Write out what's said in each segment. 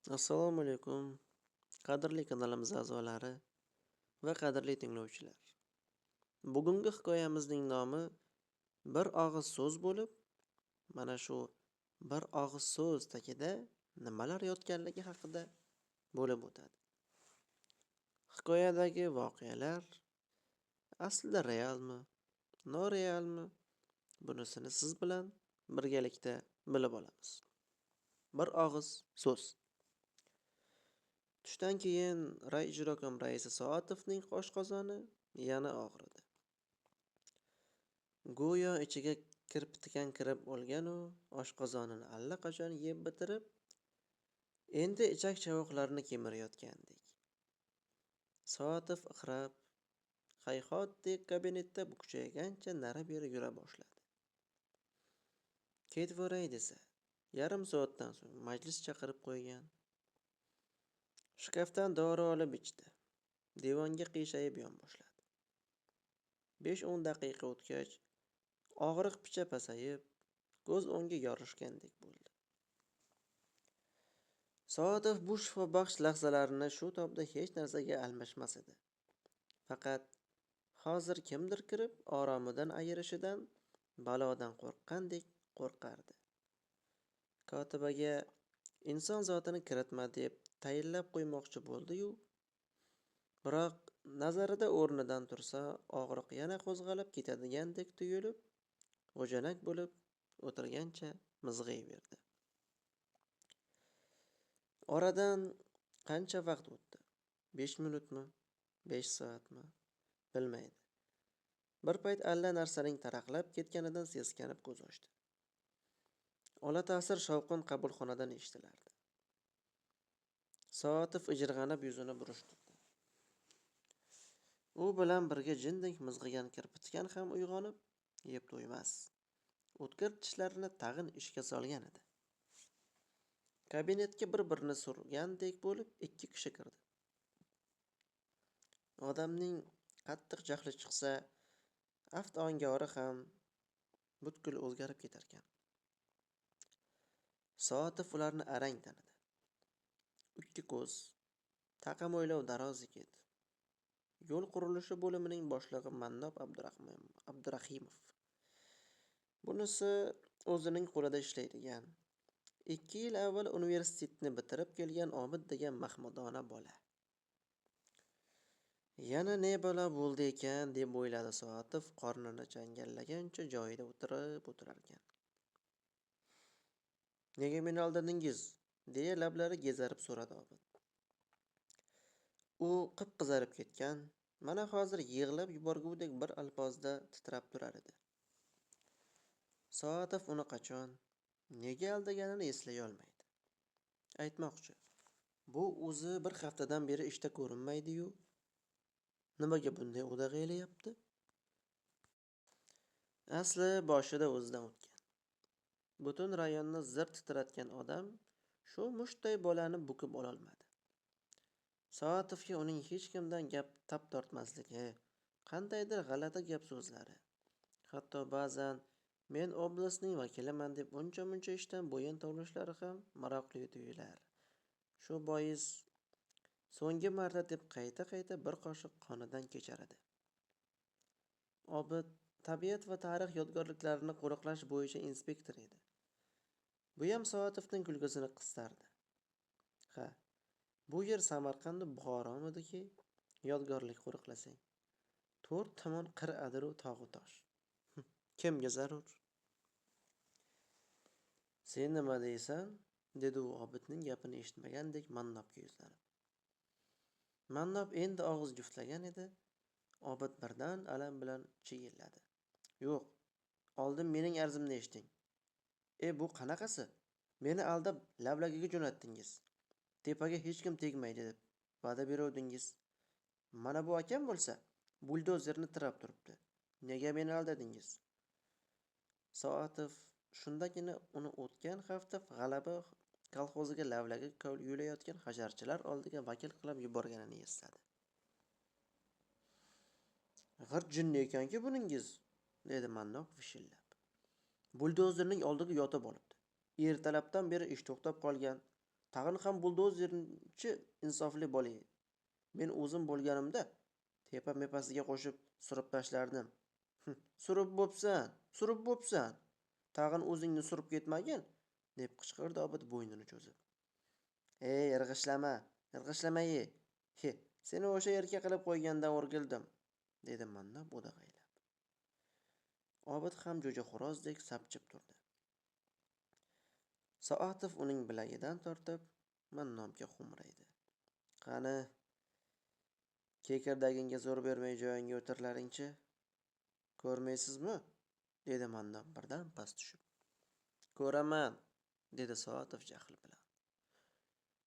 Assalomu alaykum, qadrli kanalimiz a'zolari va qadrli tinglovchilar. Bugungi hikoyamizning nomi Bir og'iz so'z bo'lib, mana shu bir og'iz so'z tagida nimalar yotganligi haqida bo'lib o'tadi. Hikoyadagi voqealar aslida realmi, norealmi? Bunisini siz bilan birgalikda bilib olamiz. Bir og'iz so'z. Tushdan keyin rayijrokom raisi Soatovning oshqozoni yana og'ridi. Go'yo ichiga kirpitikan kirib olgan-u, oshqozonini allaqachon yeb bitirib, endi ichak-chavoqlarni kemirayotgandek. Soatov ixrab, hayhotdek kabinetda bukchaygancha nari-beri yura boshladi. Ketvoray desa, yarim soatdan so'ng majlis chaqirib qo'ygan. Shkafdan dori olib ichdi. Divanga qiyshayib yonboshladi. 5-10 daqiqa o'tgach, og'riq picha pasayib, ko'z o'ngi yorishgandek bo'ldi. Soatov bu shifobaxsh lahzalarni shu tobda hech narsaga almashmas edi. Faqat hozir kimdir kirib oromidan ayirishidan, balodan qo'rqqandek qo'rqardi. Kotibaga inson zotini kiritma deb tayinlab qo'ymoqchi bo'ldi-yu, biroq nazarida o'rnidan tursa, og'riq yana qo'zg'alib ketadigandek tuyulib, g'ujanak bo'lib o'tirgancha mizg'iyverdi. Oradan qancha vaqt o'tdi? 5 minutmi? 5 soatmi? Bilmaydi. Bir payt alla narsaning taraqlab ketganidan seskanib ko'z ochdi. Ola ta'sir shovqin qabulxonadan eshitilardi. Soatov ijirg'anib yuzini burishtirdi. U bilan birga jindek mizg'igan kirpitikan ham uyg'onib, yeb to'ymas o'tkir tishlarini tag'in ishga solgan edi. Kabinetga bir-birini surgandek bo'lib ikki kishi kirdi. Odamning qattiq jahli chiqsa, aft ongori ham butkul o'zgarib ketarkan. Soatov ularni arang tanidi. Ikki ko'z, taqa mo'ylov daroz yigit. Yo'l qurilishi bo'limining boshlig'i Mannob Abdurahimov. Bunisi o'zining qo'lida ishlaydigan, 2 yil avval universitetni bitirib kelgan Obid degan mahmudona bola. Yana ne balo bo'ldi ekan deb o'yladi Soatov qornini changallagancha joyida o'tirib o'tirarkan. Nega meni aldadingiz? Deya lablari gezarib so'radi Obid. U qip-qizarib ketgan, mana hozir yig'lab yuborgudek bir alpozda titrab turar edi. Soatov uni qachon, nega aldaganini eslay olmaydi. Aytmoqchi, bu o'zi bir haftadan beri ishda ko'rinmaydi-yu, nimaga bunday o'dag'aylayapti? Asli boshida o'zidan o'tgan. Butun rayonni zir titratgan odam shu mushtday bolani bukib ololmadi. Soatovga uning hech kimdan gap tap tortmasligi, qandaydir g'alati gap so'zlari, hatto ba'zan men oblastning vakiliman deb uncha-muncha ishdan bo'yin tovlashlari ham maroqli tuyular. Shu bois so'nggi marta deb qayta-qayta bir qoshiq qonidan kechar edi. Obid tabiat va tarix yodgorliklarini qo'riqlash bo'yicha inspektor edi. Buyam Soatovning kulgisini qistardi. Ha, bu yer Samarqandu Buxoromidiki, yodgorlik qo'riqlasang. 4 tomon qir adiru tog'u tosh. Kimga zarur? Sen nima deysan? Dedi u Obidning gapini eshitmagandek Mannobga yuzlanib. Mannob endi og'iz juftlagan edi. Obid birdan alam bilan chiyilladi. Yo'q, oldin mening arzimni eshiting. Bu qanaqasi? Meni aldab lavlagiga jo'natdingiz. Tepaga hech kim tegmaydi deb va'da beruvdingiz. Mana bu akam bo'lsa, buldozerni tirab turibdi. Nega meni aldadingiz? Soatov shundagina uni o'tgan hafta G'alaba kolxoziga lavlagi yulayotgan hasharchilar oldiga vakil qilib yuborganini esladi. G'irt jinni ekanki buningiz, dedi Mannob vishillab. Buldozerning oldiga yotib olibdi. Ertalabdan beri ish to'xtab qolgan. Tag'in ham buldozerchi insofli bola. Men o'zim bo'lganimda tepa-mepasiga qo'shib surib tashlardim. Surib bo'psan, surib bo'psan. Tag'in o'zingni surib ketmagin, deb qichqirdi Obid bo'ynini cho'zib. Ey, irg'ishlama, irg'ishlama-ye. He, seni o'sha erka qilib qo'ygandan o'rgildim, dedi Mannob o'dag'aylab. Obid ham jo'ja xo'rozdek sapchib turdi. Soatov uning bilagidan tortib Mannobga xo'mraydi. Qani, kekirdagingga zo'r bermay joyingga o'tirlaringchi. Ko'rmaysizmi? Dedi Mannob birdan past tushib. Ko'raman, dedi Soatov jahl bilan.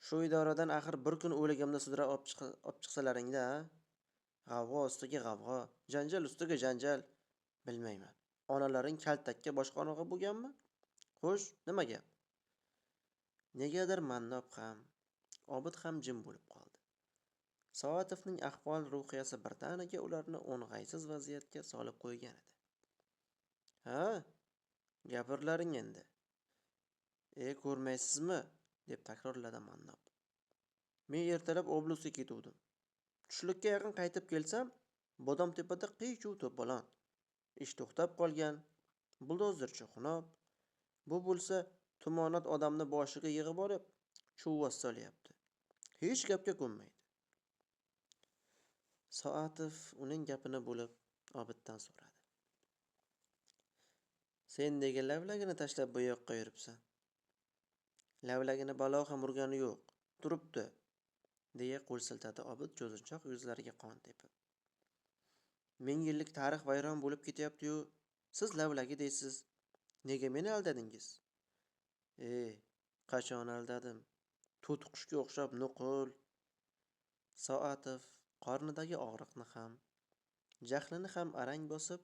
Shu idoradan axir bir kun o'ligimda sudrab olib chiqsalaringda, g'avg'o ustiga g'avg'o, janjal ustiga janjal, bilmayman. Onalaring kaltakka boshqa onag'a bo'lganmi? Xo'sh, nima gap? Negadir Mannob ham, Obid ham jim bo'lib qoldi. Soatovning ahvol ruhiyasi birdaniga ularni o'ng'aysiz vaziyatga solib qo'ygan edi. Ha, gapirlaring endi. Ko'rmaysizmi? Deb takrorladi Mannob. Men ertalab oblusga ketuvdim. Tushlikka yaqin qaytib kelsam, Bodomtepada qiy-chuv to'polon. Ish to'xtab qolgan, buldozerchi xunob. Bu bo'lsa tumonat odamni boshiga yig'ib olib, chuvvos solyapti. Hech gapga ko'nmaydi. Soatov uning gapini bo'lib Obiddan so'radi. Sen nega lavlagini tashlab bu yoqqa yuribsan? Lavlagini balo ham urgani yo'q, turibdi, deya qo'l siltadi Obid cho'zinchoq yuzlariga qon tepib. Ming yillik tarix vayron bo'lib ketyapti-yu, siz lavlagi deysiz. Nega meni aldadingiz? Qachon aldadim? To'tiqushga o'xshab nuqul. Soatov qornidagi og'riqni ham, jahlini ham arang bosib,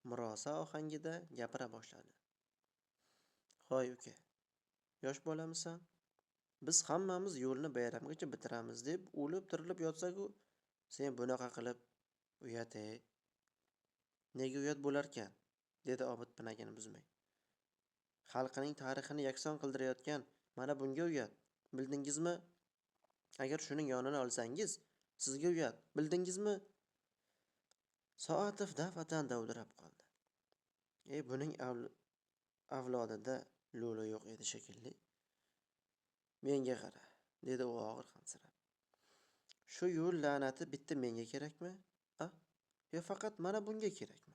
murosa ohangida gapira boshladi. Hoy uka, yosh bolamisan? Biz hammamiz yo'lni bayramgacha bitiramiz deb o'lib tirilib yotsak-u, sen bunaqa qilib uyat-ey. Nega uyat bo'larkan? Dedi Obid pinagini buzmay. Xalqining tarixini yakson qildirayotgan mana bunga uyat, bildingizmi? Agar shuning yonini olsangiz, sizga uyat, bildingizmi? Soatov daf'atan dovdirab qoldi. Buning avlodida lo'li yo'q edi shekilli. Menga qara, dedi u og'ir hansirab. Shu yo'l la'nati bitta menga kerakmi? A? Yo faqat mana bunga kerakmi?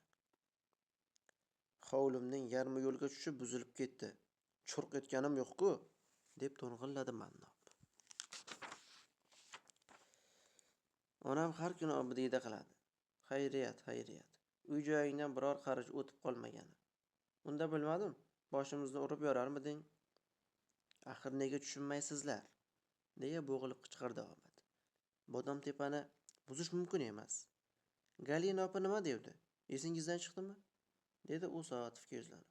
Hovlimning yarmi yo'lga tushib buzilib ketdi. Churq etganim yo'q-ku, deb to'ng'illadi Mannob. Onam har kuni Obidiyda qiladi. Xayriyat, xayriyat. Uy joyingdan biror qarich o'tib qolmagani. Unda bilmadim, boshimizni urib yorarmiding? Axir nega tushunmaysizlar? Deya bo'g'ilib qichqirdi Obid. Bodomtepani buzish mumkin emas. Galina opa nima devdi? Esingizdan chiqdimi? Dedi u Soatovga yuzlanib.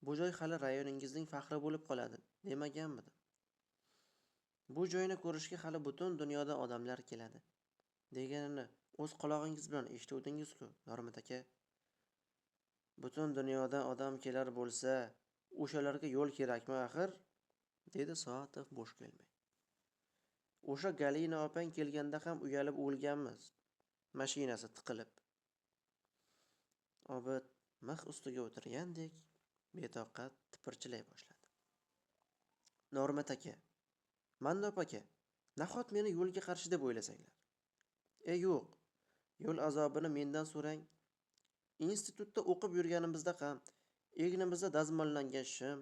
Bu joy hali rayoningizning faxri bo'lib qoladi, demaganmidim? Bu joyni ko'rishga hali butun dunyodan odamlar keladi, deganini o'z qulog'ingiz bilan eshituvdingiz-ku, Normat aka. Butun dunyodan odam kelar bo'lsa, o'shalarga yo'l kerakmi axir? Dedi Soatov bo'sh kelmay. O'sha Galina opang kelganda ham uyalib o'lganmiz. Mashinasi tiqilib. Obid mix ustiga o'tirgandek betoqat tipirchilay boshladi. Normat aka, Mannob aka, nahot meni yo'lga qarshi deb o'ylasanglar? Yo'q, yo'l azobini mendan so'rang. Institutda o'qib yurganimizda ham egnimizda dazmollangan shim,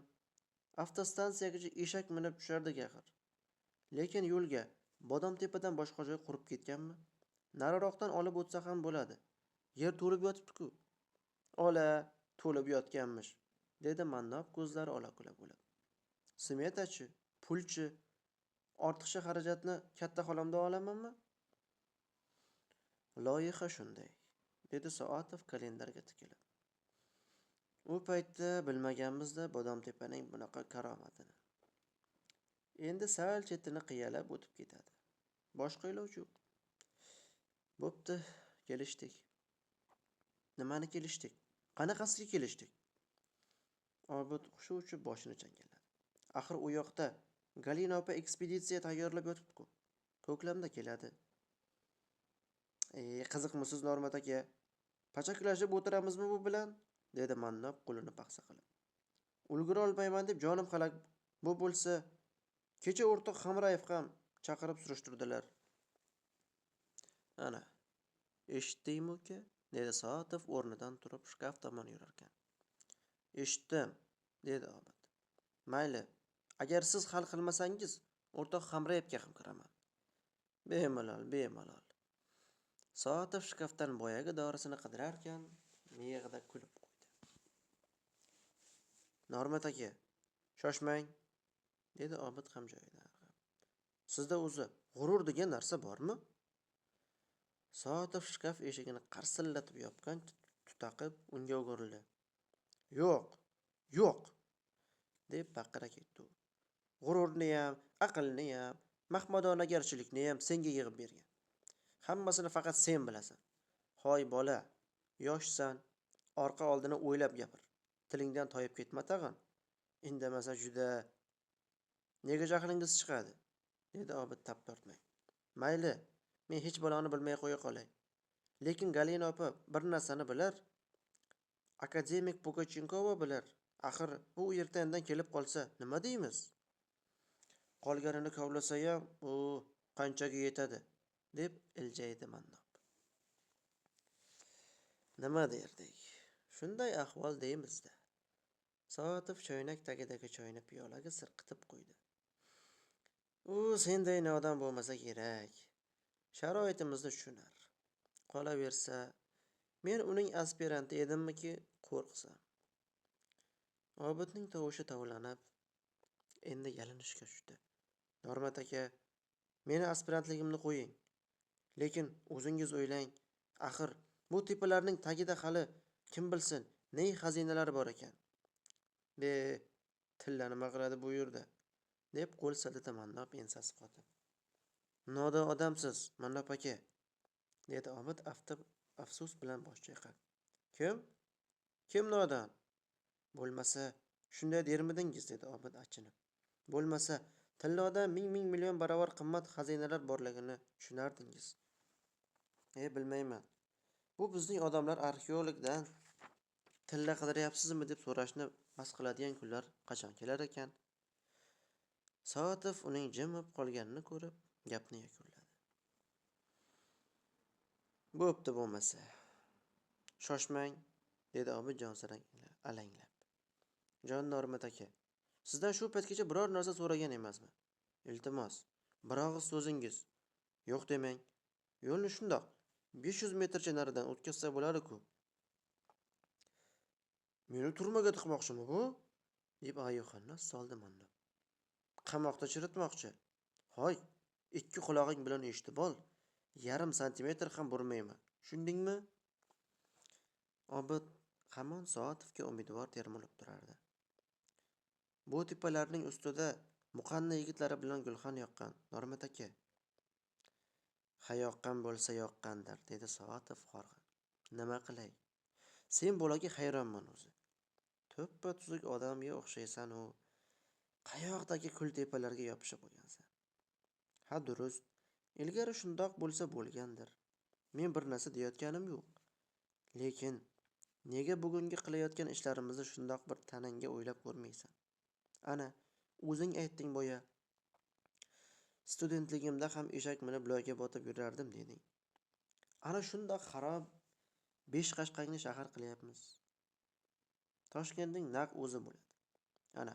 avtostansiyagacha eshak minib tushardik axir. Lekin yo'lga Bodomtepadan boshqa joy qurib ketganmi? Nariroqdan olib o'tsa ham bo'ladi. Yer to'lib yotibdi-ku. Ola, to'lib yotganmish, dedi Mannob ko'zlari ola-kula bo'lib. Smetachi, pulchi, ortiqcha xarajatni katta xolamda olamanmi? Loyiha shunday, dedi Soatov kalendarga tikilib. U paytda bilmaganmizda Bodomtepaning bunaqa karomatini. Endi sal chetini qiyalab o'tib ketadi. Boshqa iloj yo'q. Bo'pti, kelishdik. Nimani kelishdik? Qanaqasiga kelishdik? Obid hushi uchib boshini changalladi. Axir u yoqda Galina opa ekspeditsiya tayyorlab yotibdi-ku. Ko'klamda keladi. Qiziqmisiz Normat aka? Pachaklashib o'tiramizmi bu bilan? Dedi Mannob qo'lini paxsa qilib. Ulgura olmayman deb jonim halak. Bu bo'lsa, kecha o'rtoq Hamrayev ham chaqirib surishtirdilar. Ana, eshitdingmi uka? Dedi Soatov o'rnidan turib shkaf tomon yurarkan. Eshitdim, dedi Obid. Mayli, agar siz hal qilmasangiz, o'rtoq Hamrayevga ham kiraman. Bemalol, bemalol. Soatov shkafdan boyagi dorisini qidirarkan, miyig'ida kulib qo'ydi. Normat aka, shoshmang, dedi Obid ham joyidan irg'ib. Sizda o'zi g'urur degan narsa bormi? Soatov shkaf eshigini qarsillatib yopgancha tutaqib unga o'girildi. Yo'q, yo'q, deb baqira ketdi u. G'ururni ham, aqlni ham, mahmadonagarchilikni ham senga yig'ib bergan. Hammasini faqat sen bilasan. Hoy bola, yoshsan, orqa oldini o'ylab gapir. Tilingdan toyib ketma tag'in. Indamasa juda. Nega jahlingiz chiqadi? Dedi Obid tap tortmay. Mayli, men hech baloni bilmay qo'ya qolay. Lekin Galina opa bir narsani bilar. Akademik Pugachenkova bilar. Axir u ertandan kelib qolsa nima deymiz? Qolganini kovlasa-yam, u qanchaga yetadi, deb iljaydi Mannob. Nima derdik? Shunday ahvol deymiz-da. Soatov choynak tagidagi choyni piyolaga sirqitib qo'ydi. U senday nodon bo'lmasa kerak. Sharoitimizni tushunar. Qolaversa, men uning aspiranti edimmiki, qo'rqsam. Obidning tovushi tovlanib, endi yalinishga tushdi. Normat aka, meni aspirantligimni qo'ying. Lekin o'zingiz o'ylang, axir bu tepalarning tagida hali kim bilsin, ne xazinalar bor ekan. Be, tilla nima qiladi bu yerda? Deb qo'l siltadi Mannob ensasi qotib. Nodon odamsiz, Mannob aka, dedi Obid afsus bilan bosh chayqab. Kim? Kim nodon? Bo'lmasa, shunday dermidingiz, dedi Obid achinib. Bo'lmasa, tilloda ming ming million barobar qimmat xazinalar borligini tushunardingiz. Bilmayman. Bu bizning odamlar arxeologdan tilla qidiryapsizmi deb so'rashni bas qiladigan kunlar qachon kelar ekan? Soatov uning jimib qolganini ko'rib, gapni yakunladi. Bo'pti bo'lmasa. Shoshmang, dedi Obid jonsirang alanglab. Jon Normat aka, sizdan shu paytgacha biror narsa so'ragan emasman. Iltimos, bir og'iz so'zingiz. Yo'q demang. Yo'lni shundoq 500 metrcha naridan o'tkazsa bo'lar-ku. Meni turmaga tiqmoqchimi bu? Deb ayyuhannas soldi Mannob. Qamoqda chiritmoqchi. Hoy, ikki qulog'ing bilan eshitib ol. 0.5 santimetr ham burmayman. Tushundingmi? Obid hamon Soatovga umidvor termilib turardi. Bu tepalarning ustida muqanna yigitlari bilan gulxan yoqqan Normat aka. Ha, yoqqan bo'lsa yoqqandir, dedi Soatov horg'in. Nima qilay? Sen bolaga hayronman o'zi. To'ppa tuzuk odamga o'xshaysan u. Qayoqdagi kultepalarga yopishib qolgansan. Ha, durust. Ilgari shundoq bo'lsa bo'lgandir. Men bir narsa deyotganim yo'q. Lekin nega bugungi qilayotgan ishlarimizni shundoq bir tanangga o'ylab ko'rmaysan? Ana, o'zing aytding boya. Studentligimda ham eshak minib loyga botib yurardim deding. Ana shundoq xarob Beshqashqangni shahar qilyapmiz. Toshkentning naq o'zi bo'ladi. Ana,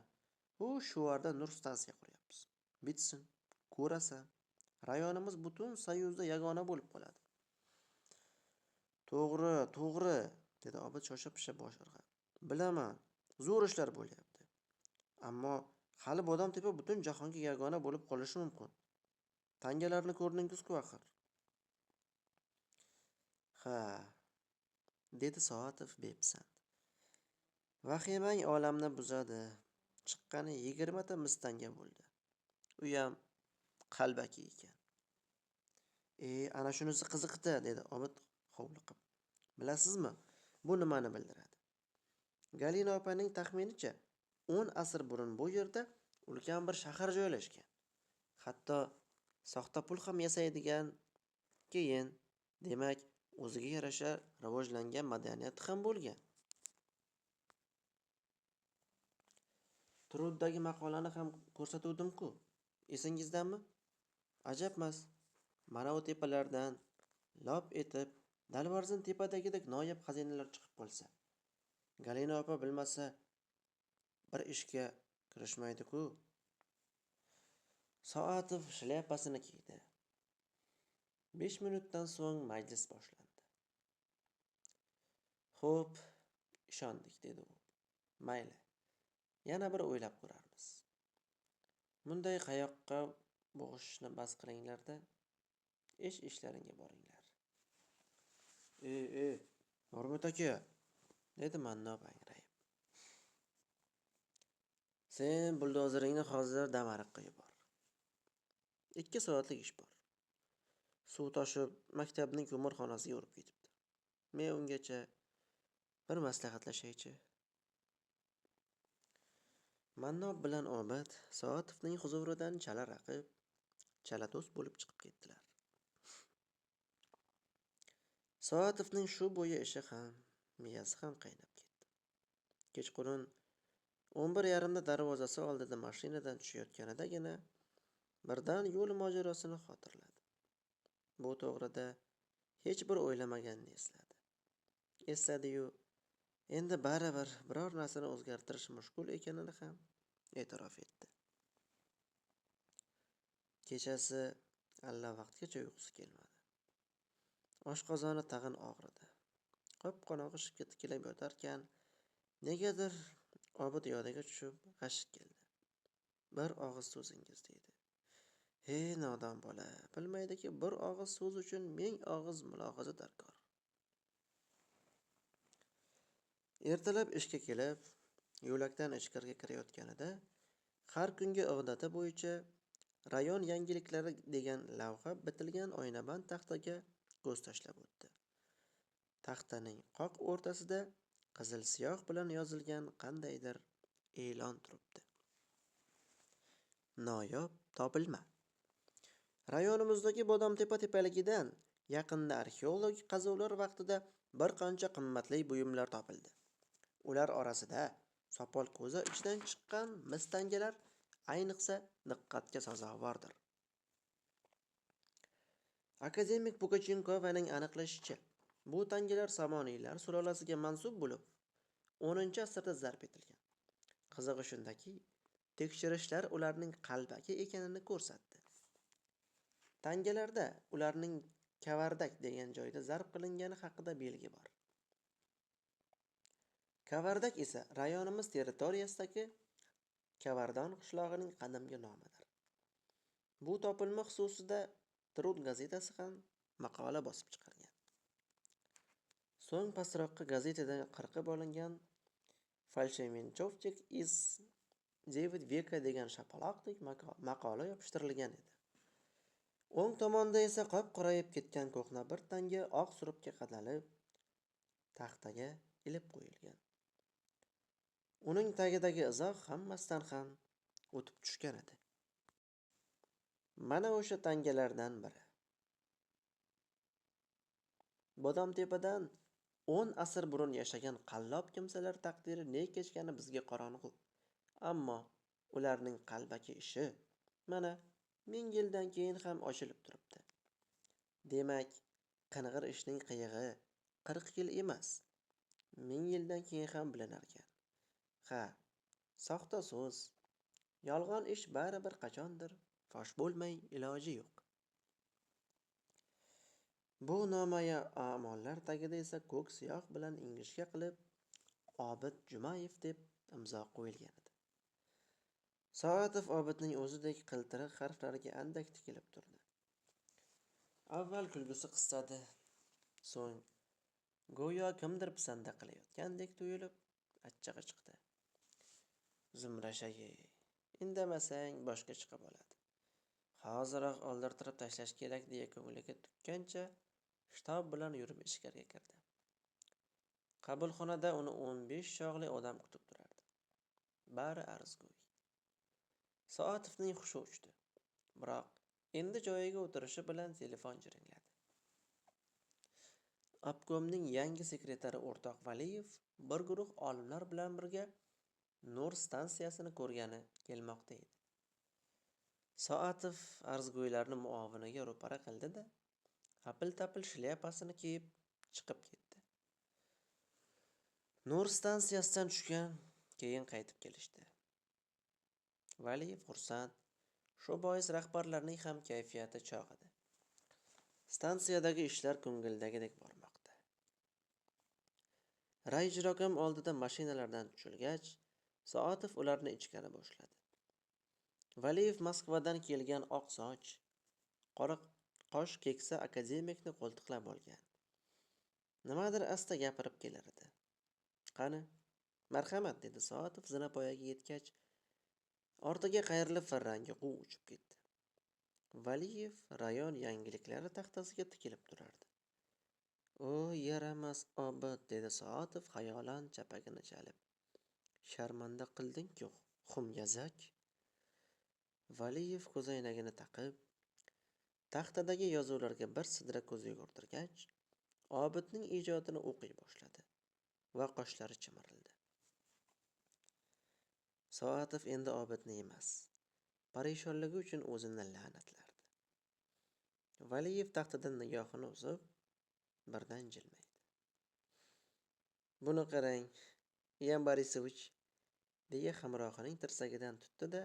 u shuvarda nur stansiya quryapmiz. Bitsin, ko'rasan. Rayonimiz butun Soyuzda yagona bo'lib qoladi. To'g'ri, to'g'ri, dedi Obid shosha-pisha bosh irg'ab. Bilaman, zo'r ishlar bo'lyapti. Ammo hali Bodom-tepa butun jahonga yagona bo'lib qolishi mumkin. Tangalarni ko'rdingiz-ku axir. Ha, dedi Soatov bepisand. Vahimang olamni buzadi. Chiqqani 20 ta mis tanga bo'ldi. Uyam qalbaki ekan. Ana shunisi qiziqdi, dedi Obid hovliqib. Bilasizmi, bu nimani bildiradi? Galina opaning taxminicha 10 asr burun bu yerda Ulkan bir shahar joylashgan. Hatto soxta pul ham yasaydigan, keyin, demak, o'ziga yarasha rivojlangan madaniyati ham bo'lgan. Truddagi maqolani ham ko'rsatuvdim-ku. Esingizdami? Ajabmas. Mana u tepalardan lop etib Dalvarzin tepadagidek noyob xazinalar chiqib qolsa. Galina opa bilmasa bir ishga kirishmaydi-ku. Soatov shlyapasini kiydi. 5 minutdan so'ng majlis boshlandi. Xo'p, ishondik, dedi u. Mayli, yana bir o'ylab ko'rarmiz. Bunday qayoqqa bo'g'ishishni bas qilinglar-da, ish ishlaringga boringlar. E, Normat aka, dedi Mannob angrayib. Sen buldozeringni hozir damariqqa yubor. 2 soatlik ish bor. Suv toshib maktabning ko'mirxonasiga urib ketibdi. Men ungacha bir maslahatlashaychi. Mannob bilan Obid Soatovning huzuridan chala raqib, chala do'st bo'lib chiqib ketdilar. Soatovning shu bo'yi ishi ham, miyasi ham qaynab ketdi. Kechqurun 11:30da darvozasi oldida mashinadan tushayotganidagina birdan yo'l mojarosini xotirladi. Bu to'g'rida hech bir o'ylamaganini esladi. Esladi-yu, endi baribir biror narsani o'zgartirish mushkul ekanini ham e'tirof etdi. Kechasi allavaqtgacha uyqusi kelmadi. Oshqozoni tag'in og'ridi. Qop-qorong'i shipga tikilib yotarkan, negadir Obid yodiga tushib g'ashi keldi. Bir og'iz so'zingiz, deydi. Hey nodon bola, bilmaydiki, bir og'iz so'z uchun 1000 og'iz mulohaza darkor. Ertalab ishga kelib, yo'lakdan ichkariga kirayotganida har kungi odati bo'yicha rayon yangiliklari degan lavha bitilgan oynaband taxtaga ko'z tashlab o'tdi. Taxtaning qoq o'rtasida qizil siyoh bilan yozilgan qandaydir e'lon turibdi. Noyob topilma. Rayonimizdagi Bodomtepa tepaligidan yaqinda arxeologik qazuvlar vaqtida bir qancha qimmatli buyumlar topildi. Ular orasida sopol ko'za ichidan chiqqan mis tangalar ayniqsa diqqatga sazovordir. Akademik Pugachenkovaning aniqlashicha, bu tangalar Samoniylar sulolasiga mansub bo'lib, 10-asrda zarb etilgan. Qizig'i shundaki, tekshirishlar ularning qalbaki ekanini ko'rsatdi. Tangalarda ularning Kavardak degan joyda zarb qilingani haqida belgi bor. Kavardak esa rayonimiz territoriyasidagi Kavardon qishlog'ining qadimgi nomidir. Bu topilma xususida Trud gazetasi ham maqola bosib chiqargan. So'ng pastroqqa gazetadan qirqib olingan Falshemenchovchik iz David Veka degan shapaloqdek maqola yopishtirilgan edi. O'ng tomonda esa qop-qorayib ketgan ko'hna bir tanga oq surupga qadalib, taxtaga ilib qo'yilgan. Uning tagidagi izoh hammasidan ham o'tib tushgan edi. Mana o'sha tangalardan biri. Bodomtepadan 10 asr burun yashagan qallob kimsalar taqdiri ne kechgani bizga qorong'u. Ammo ularning qalbaki ishi mana 1000 yildan keyin ham ochilib turibdi. Demak, qing'ir ishning qiyig'i 40 yil emas, 1000 yildan keyin ham bilinarkan. Ha, soxta so'z, yolg'on ish baribir qachondir fosh bo'lmay iloji yo'q. Bu nomaya a'mollar tagida esa ko'k siyoh bilan ingichka qilib Obid Jumayev deb imzo qo'yilgan edi. Soatov Obidning o'zidek qiltiriq harflariga andak tikilib turdi. Avval kulgusi qistadi, so'ng go'yo kimdir pisanda qilayotgandek tuyulib achchig'i chiqdi. Zumrashagi, indamasang boshga chiqib oladi. Hoziroq oldirtirib tashlash kerak deya ko'ngliga tukkancha shitob bilan yurib ichkariga kirdi. Qabulxonada uni 15 chog'li odam kutib turardi. Bari arzgo'y. Soatovning hushi uchdi. Biroq endi joyiga o'tirishi bilan telefon jiringladi. Obkomning yangi sekretari o'rtoq Valiyev bir guruh olimlar bilan birga Nur stansiyasini ko'rgani kelmoqda edi. Soatov arzgo'ylarni muoviniga ro'para qildi-da, apil-tapil shlyapasini kiyib chiqib ketdi. Nur stansiyasidan tushgan, keyin qaytib kelishdi. Valiyev xursand, shu bois rahbarlarning ham kayfiyati chog' edi. Stansiyadagi ishlar ko'ngildagidek bormoqda. Rayijrokom oldida mashinalardan tushilgach, Soatov ularni ichkari boshladi. Valiyev Moskvadan kelgan oq soch, qora qosh keksa akademikni qo'ltiqlab olgan. Nimadir asta gapirib kelar edi. Qani, marhamat, dedi Soatov zinapoyaga yetgach, ortiga qayrilib firrangi quv uchib ketdi. Valiyev rayon yangiliklari taxtasiga tikilib turardi. O, yaramas Obid, dedi Soatov xayolan chapagini chalib. Sharmanda qilding-ku, xumgazak. Valiyev ko'zoynagini taqib, taxtadagi yozuvlarga bir sidra ko'z yugurtirgach, Obidning ijodini o'qiy boshladi va qoshlari chimirildi. Soatov endi Obidni emas, parishonligi uchun o'zini la'natlardi. Valiyev taxtadan nigohini uzib, birdan jilmaydi. Buni qarang, Yan Borisovich, deya hamrohining tirsagidan tutdi-da,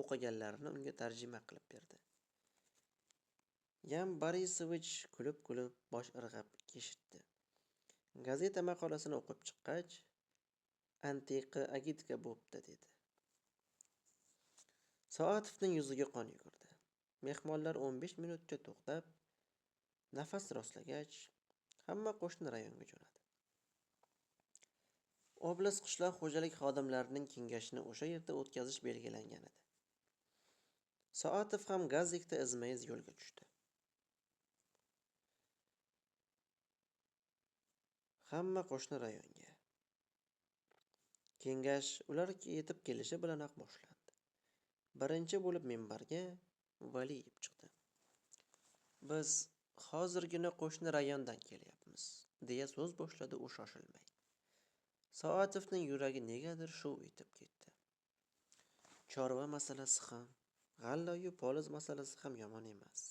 o'qiganlarini unga tarjima qilib berdi. Yan Borisovich kulib-kulib bosh irg'ab keshitdi. Gazeta maqolasini o'qib chiqqach, antiqa agitka bo'pti, dedi. Soatovning yuziga qon yugurdi. Mehmonlar 15 minutcha to'xtab, nafas rostlagach, hamma qo'shni rayonga jo'nadi. Oblast qishloq xo'jalik xodimlarining kengashini o'sha yerda o'tkazish belgilangan edi. Soatov ham gazikda izma-iz yo'lga tushdi. Hamma qo'shni rayonga. Kengash ular yetib kelishi bilanoq boshlandi. Birinchi bo'lib minbarga Valiyev chiqdi. Biz hozirgina qo'shni rayondan kelyapmiz, deya so'z boshladi u shoshilmay. Soatovning yuragi negadir shuv etib ketdi. Chorva masalasi ham, g'allayu poliz masalasi ham yomon emas.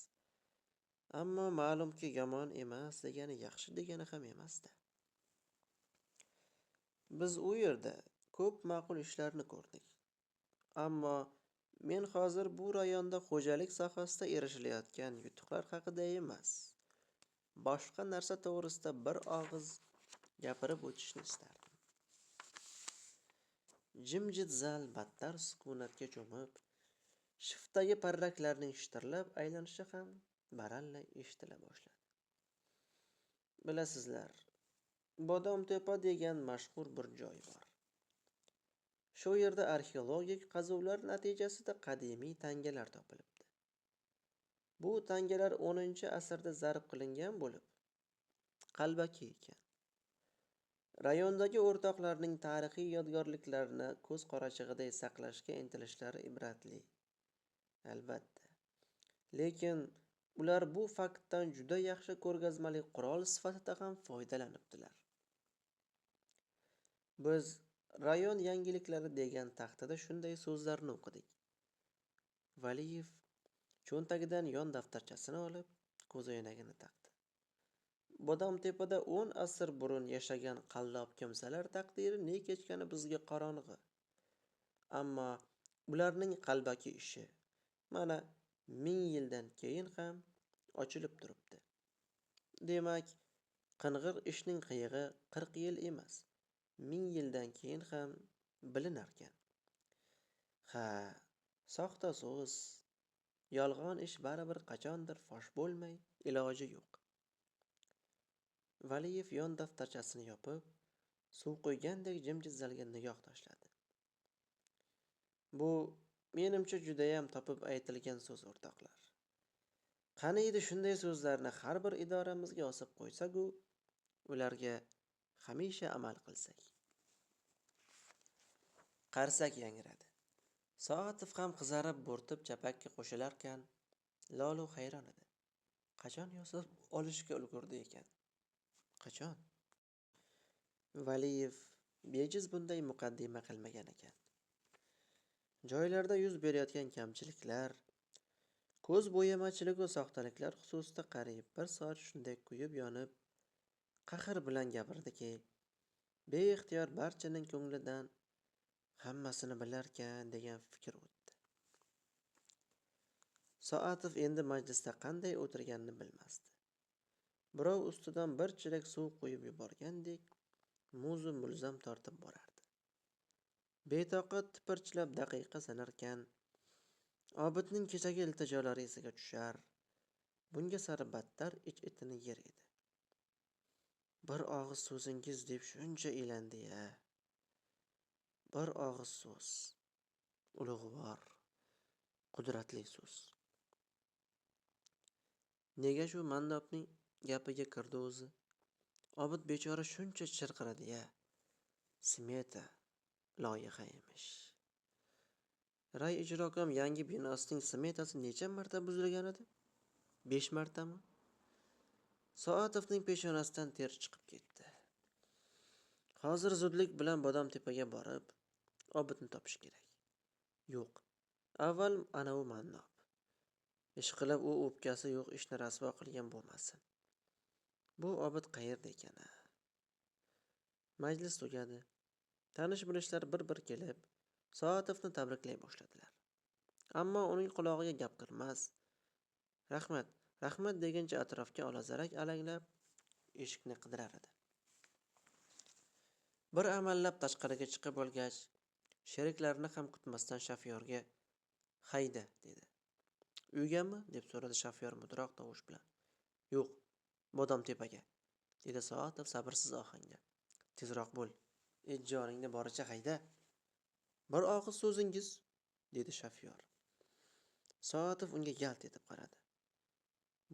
Ammo ma'lumki yomon emas degani yaxshi degani ham emas-da. Biz u yerda ko'p ma'qul ishlarni ko'rdik. Ammo men hozir bu rayonda xo'jalik sohasida erishilayotgan yutuqlar haqida emas, boshqa narsa to'g'risida bir og'iz gapirib o'tishni istardim. Jimjit zal battar sukunatga cho'mib, shiftdagi parraklarning shitirlab aylanishi ham baralla eshitila boshladi. Bilasizlar, Bodomtepa degan mashhur bir joy bor. Shu yerda arxeologik qazuvlar natijasida qadimiy tangalar topilibdi. Bu tangalar 10-asrda zarb qilingan bo'lib, qalbaki ekan. Rayondagi o'rtoqlarning tarixiy yodgorliklarni ko'z qorachig'iday saqlashga intilishlari ibratli. Albatta. Lekin ular bu faktdan juda yaxshi ko'rgazmali qurol sifatida ham foydalanibdilar. Biz rayon yangiliklari degan taxtada shunday so'zlarni o'qidik. Valiyev cho'ntagidan yon daftarchasini olib, ko'zoynagini taqdi. Bodomtepada 10 asr burun yashagan qallob kimsalar taqdiri ne kechgani bizga qorong'i. Ammo ularning qalbaki ishi mana 1000 yildan keyin ham ochilib turibdi. Demak, qing'ir ishning qiyig'i 40 yil emas, 1000 yildan keyin ham bilinarkan. Ha, soxta so'z, yolg'on ish baribir qachondir fosh bo'lmay iloji yo'q. Valiyev yon daftarchasini yopib, suv qo'ygandek jimjit zalga nigoh tashladi. Bu menimcha judayam topib aytilgan so'z, o'rtoqlar. Qani edi shunday so'zlarni har bir idoramizga osib qo'ysak-u, ularga hamisha amal qilsak. Qarsak yangradi. Soatov ham qizarib bo'rtib chapakka qo'shilarkan, lolu hayron edi. Qachon yozib olishga ulgurdi ekan? Qachon? Valiyev bejiz bunday muqaddima qilmagan ekan. Joylarda yuz berayotgan kamchiliklar, ko'z bo'yamachilik va soxtaliklar xususida qariyb bir soat shunday kuyib yonib, qahr bilan gapirdiki, beixtiyor barchaning ko'nglidan hammasini bilarkan degan fikr o'tdi. Soatov endi majlisda qanday o'tirganini bilmasdi. Birov ustidan bir chelak suv quyib yuborgandek, muzu mulzam tortib borardi. Betoqat tipirchilab daqiqa sanarkan, Obidning kechagi iltijolari esiga tushar, bunga sari battar ich-etini yer edi. Bir og'iz so'zingiz deb shuncha elandi-ya. Bir og'iz so'z. Ulug'vor, qudratli so'z. Nega shu Mannobning gapiga kirdi o'zi? Obid bechora shuncha chirqiradi-ya. Smeta loyiha emish. Ray ijrokom yangi binosining smetasi necha marta buzilgan edi? 5 martami? Soatovning peshonasidan ter chiqib ketdi. Hozir zudlik bilan Bodomtepaga borib, Obidni topish kerak. Yo'q, avval anavi Mannob. Ishqilib u o'pkasi yo'q ishni rasvo qilgan bo'lmasin. Bu Obid qayerda ekan-a? Majlis tugadi. Tanish-bilishlar bir-bir kelib, Soatovni tabriklay boshladilar. Ammo uning qulog'iga gap kirmas. Rahmat, rahmat degancha atrofga olazarak alanglab, eshikni qidirar edi. Bir amallab tashqariga chiqib olgach, sheriklarini ham kutmasdan shofyorga "Hayda" dedi. "Uygami?" deb so'radi shofyor mudroq tovush bilan. "Yo'q, Bodomtepaga", dedi Soatov sabrsiz ohangda. "Tezroq bo'l. Joningni boricha hayda." "Bir og'iz so'zingiz", dedi shofyor. Soatov unga yalt etib qaradi.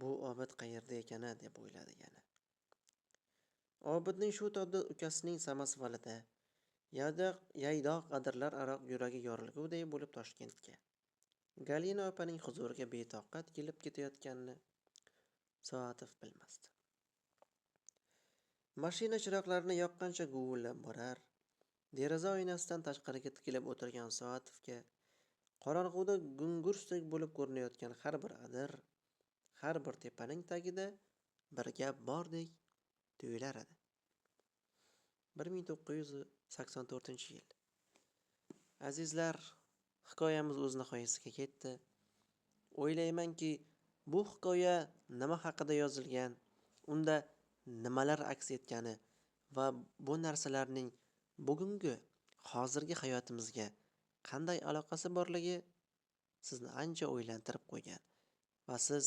Bu Obid qayerda ekan-a, deb o'yladi yana. Obidning shu tobda ukasining samosvalida yaydoq adirlar aro yuragi yorilguday bo'lib Toshkentga, Galina opaning huzuriga betoqat kelib ketayotganini Soatov bilmasdi. Mashina chiroqlarini yoqqancha guvillab borar, deraza oynasidan tashqariga tikilib o'tirgan Soatovga qorong'uda gungursak bo'lib ko'rinayotgan har bir adir, har bir tepaning tagida bir gap bordek tuyular edi. 1984-yil. Azizlar, hikoyamiz o'z nihoyasiga yetdi. O'ylaymanki, bu hikoya nima haqida yozilgan, unda nimalar aks etgani va bu narsalarning bugungi, hozirgi hayotimizga qanday aloqasi borligi sizni ancha o'ylantirib qo'ygan va siz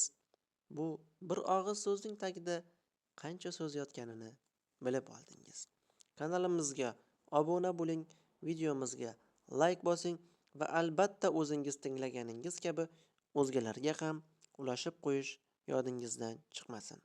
bu bir og'iz so'zning tagida qancha so'z yotganini bilib oldingiz. Kanalimizga obuna bo'ling, videomizga like bosing va albatta o'zingiz tinglaganingiz kabi o'zgalarga ham ulashib qo'yish yodingizdan chiqmasin.